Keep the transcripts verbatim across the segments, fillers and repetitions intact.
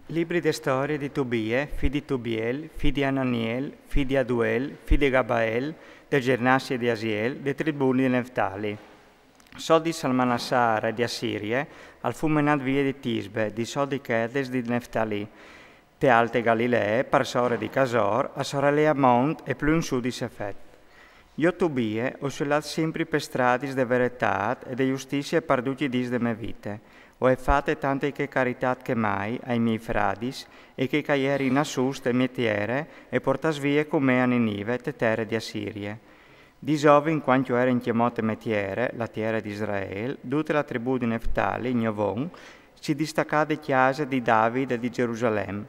Libri de storie di Tobie, fi di Tobiel, fi di Ananiel, fi di Aduel, fi di Gabael, de Gernasie di Asiel, de tribù di Neftali. Sot di Salmanassar, re di Assirie, al fu menat vie di Tisbe, di sot di Chedes di Neftali, te alte Galilee, par sore di Casor, a sorele a mont e plui in su di Sefet. Jo Tobie o soi lat simpri pe stradis de veretât e de justisie par ducj i dîs de mê vite. O ai fate tante che caritât che mai ai miei fradis e chei che a jerin nassûs te mê tiere e portâts vie cun me a Ninive, te tere di Assirie. Di zovin, cuant che o jere ancjemò te mê tiere, la tiere di Israel, dute la tribù di Neftali, gno von, si distacà de cjase di David e di Gerusalem,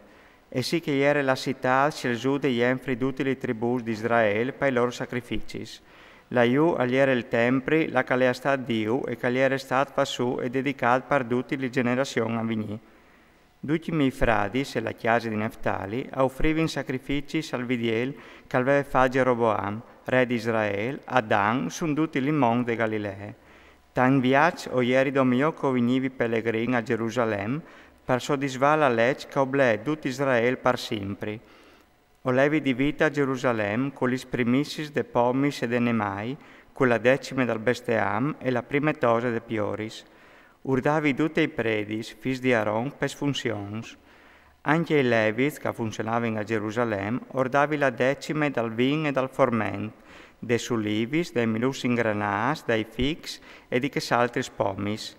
e si che e jere la citât sielzude jenfri dutis lis tribûs di Israel pai lôr sacrificis. Lajù al jere il tempri là che al è stât Diu e che al jere stât fat sù e dedicât par dutis lis gjenerazions a vignî. Ducj i miei fradis e la cjase di Neftali a ufrivin sacrificis al vidiel che al veve fat Gjeroboam, re di Israel, a Dan, su dutis lis monts de Galilee. Tant viaç o jeri dome jo che o vignivi pelegrin a Gjerusalem par sodisvâ la leç che e oblee dut Israel par simpri. O levi di vite a Gjerusalem cu lis primicis de pomis e de nemai, cu la decime dal besteam e la prime tose de pioris. Urdavi dute i predis, fis di Aron, pes funzions. Ancje ai levits che a funzionavin a Gjerusalem, ordavi la decime dal vin e dal forment, des ulivis, dai miluçs ingranâts, dai fics e di chês altris pomis.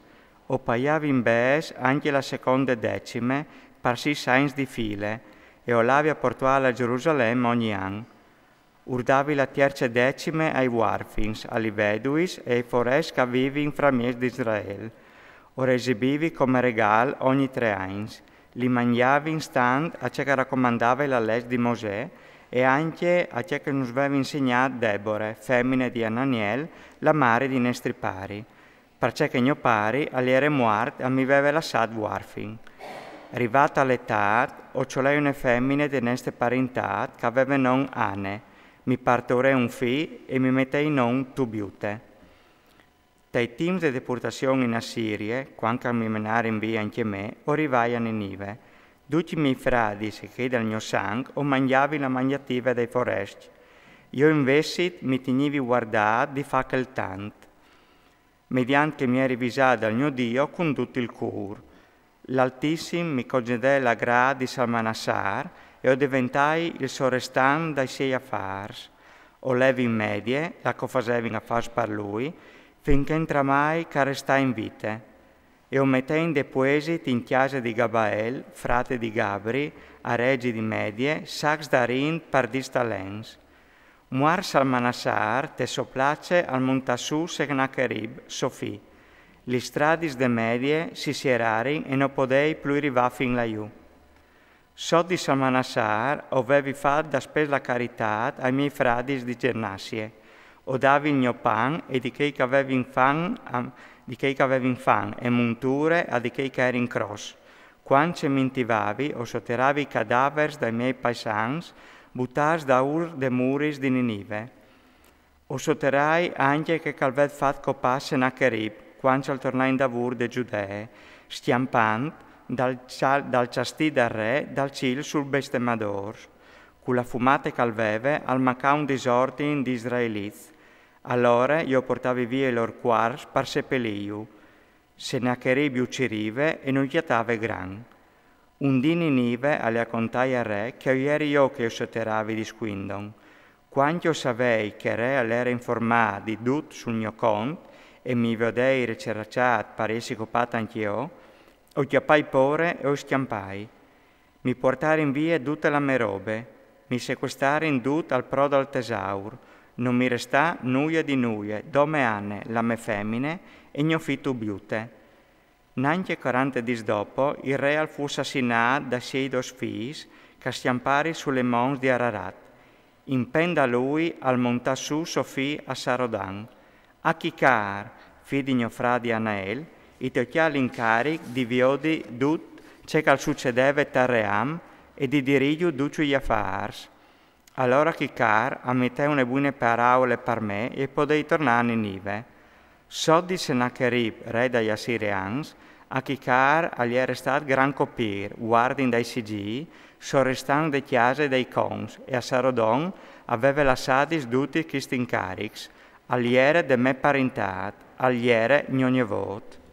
O paiavi invezit ancje la seconde decime par sîs agns di file, e o lavi a portâle a Gjerusalem ogni an. Urdavi la tierce decime ai uarfins, a lis veduis e ai forescj che a vivin framieç di Israel. O recibivi come regâl ogni trê agns. Li mangjavin stant a ce che e racomandave la leç di Mosè e ancje a ce che nus veve insegnât Debore, femine di Ananiel, la mari di nestri pari. Parcè che gno pari al jere muart e al mi veve lassât uarfin. Rivât a la etât, o cjolei une femine de nestre parintât che e veve non Ane, mi partorè un fi e mi metè non Tobiute. Tai timps de deportazion in Assirie, cuant che mi menarin vie ancje me, o rivai a Ninive. Ducj i miei fradis e chei dal gno sanc o mangjavin la mangjative dai forescj. Jo invezit mi tignivi uardât di fâ chel tant, mediant che mi jeri visât dal gno Dio cun dut il cûr. L'Altissim mi concedè la grât di Salmanassar e o deventai il sorestant dai siei afârs. O levi in Medie, là che o fasevin afârs par lui, fin che intramai che al restà in vite. E o metè in depuesit in cjase di Gabael, frate di Gabri, a regi di Medie, sacs d'arint par dîs talents. Muart Salmanassar, te sô place al montà sù Senacherib, so fi. Lis stradis de Medie si sierarin e no podei plui rivâ fin lajù. Sot di Salmanassar o vevi fat daspès la caritât ai miei fradis di Gernasie. O davi il gno pan e di chei che a vevin fan, a, di chei che a vevin fan e monture a di chei che a jerin croçs. Cuant che mi intivavi, o soteravi i cadavers dai miei paisans, butâts daûr des muris di Ninive. O soterai ancje chel che al veve fat copâ Senacherib, cuant che al tornà indavôr de Judee, scjampant dal cjal-, dal cjastì dal re, dal cîl sul bestemadôr. Cu la fumate che al veve, al mancà un disordin di israelits. Alore jo o portavi vie i lôr cuarps par sepelîju. Senacherib ju cirive e no ju cjatave grant. Un dì Ninive al è a contâi al re che o jeri jo che o soteravi di scuindon. Cuant che o savei che il re al jere informât di dut sul gno cont e mi viodei receraçât par jessi copât ancje jo, o cjapai pôre e o scjampai. Mi puartarin vie dute la mê robe, mi secuestarin dut al pro dal tesaur, no mi restà nuie di nuie, dome Ane, la mê femine, e gno fi Tobiute. Nancje cuarante dîs dopo, il re al fu assassinât dai siei dôs fîs, che a scjamparin su lis mons di Ararat. Impèn da lui al montà sù so fi Assarodan. Achicar, fi di gno fradi Anael, i tocjà l'incaric di viodi dut ce che al sucedeve tal ream e di diriju ducj i afârs. Alore Achicar al metè une buine paraule par me e o podei tornâ a Ninive. Sot di Senacherib, re dai Assirians, A Chicar al jere stât gran copîr, guardin dai sigîi, sorestant de cjase e dai cons, e a Sarodon a veve lassadis dutis chistis incarics. Al jere de mê parintât, al jere gno nevôt.